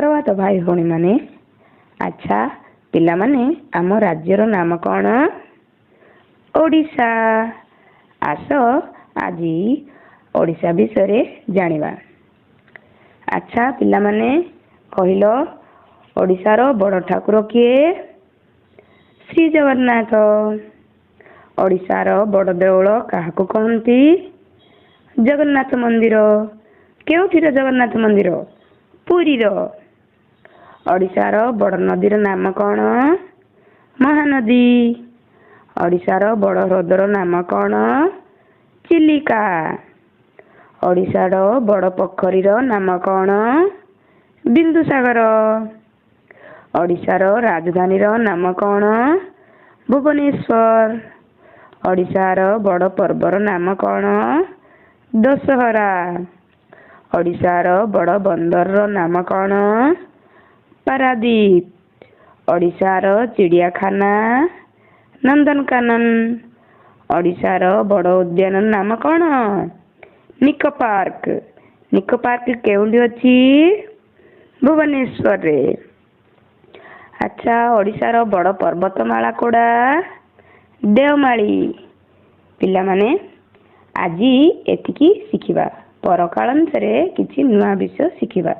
ସୁପ୍ରଭାତ ଭାଇ ଭଉଣୀମାନେ। ଆଚ୍ଛା ପିଲାମାନେ, ଆମ ରାଜ୍ୟର ନାମ କ'ଣ? ଓଡ଼ିଶା। ଆସ ଆଜି ଓଡ଼ିଶା ବିଷୟରେ ଜାଣିବା। ଆଚ୍ଛା ପିଲାମାନେ, କହିଲ ଓଡ଼ିଶାର ବଡ଼ ଠାକୁର କିଏ? ଶ୍ରୀ ଜଗନ୍ନାଥ। ଓଡ଼ିଶାର ବଡ଼ ଦେଉଳ କାହାକୁ କହନ୍ତି? ଜଗନ୍ନାଥ ମନ୍ଦିର। କେଉଁଠିର ଜଗନ୍ନାଥ ମନ୍ଦିର? ପୁରୀର। ଓଡ଼ିଶାର ବଡ଼ ନଦୀର ନାମ କ'ଣ? ମହାନଦୀ। ଓଡ଼ିଶାର ବଡ଼ ହ୍ରଦର ନାମ କ'ଣ? ଚିଲିକା। ଓଡ଼ିଶାର ବଡ଼ ପୋଖରୀର ନାମ କ'ଣ? ବିନ୍ଦୁସାଗର। ଓଡ଼ିଶାର ରାଜଧାନୀର ନାମ କ'ଣ? ଭୁବନେଶ୍ୱର। ଓଡ଼ିଶାର ବଡ଼ ପର୍ବର ନାମ କ'ଣ? ଦଶହରା। ଓଡ଼ିଶାର ବଡ଼ ବନ୍ଦରର ନାମ କ'ଣ? ପାରାଦୀପ। ଓଡ଼ିଶାର ଚିଡ଼ିଆଖାନା ନନ୍ଦନକାନନ। ଓଡ଼ିଶାର ବଡ଼ ଉଦ୍ୟାନର ନାମ କ'ଣ? ନିକୋ ପାର୍କ। ନିକୋ ପାର୍କ କେଉଁଠି ଅଛି? ଭୁବନେଶ୍ୱରରେ। ଆଚ୍ଛା, ଓଡ଼ିଶାର ବଡ଼ ପର୍ବତମାଳା କୋଉଟା? ଦେଓମାଳି। ପିଲାମାନେ, ଆଜି ଏତିକି ଶିଖିବା। ପରକାଳାନ୍ତରେ କିଛି ନୂଆ ବିଷୟ ଶିଖିବା।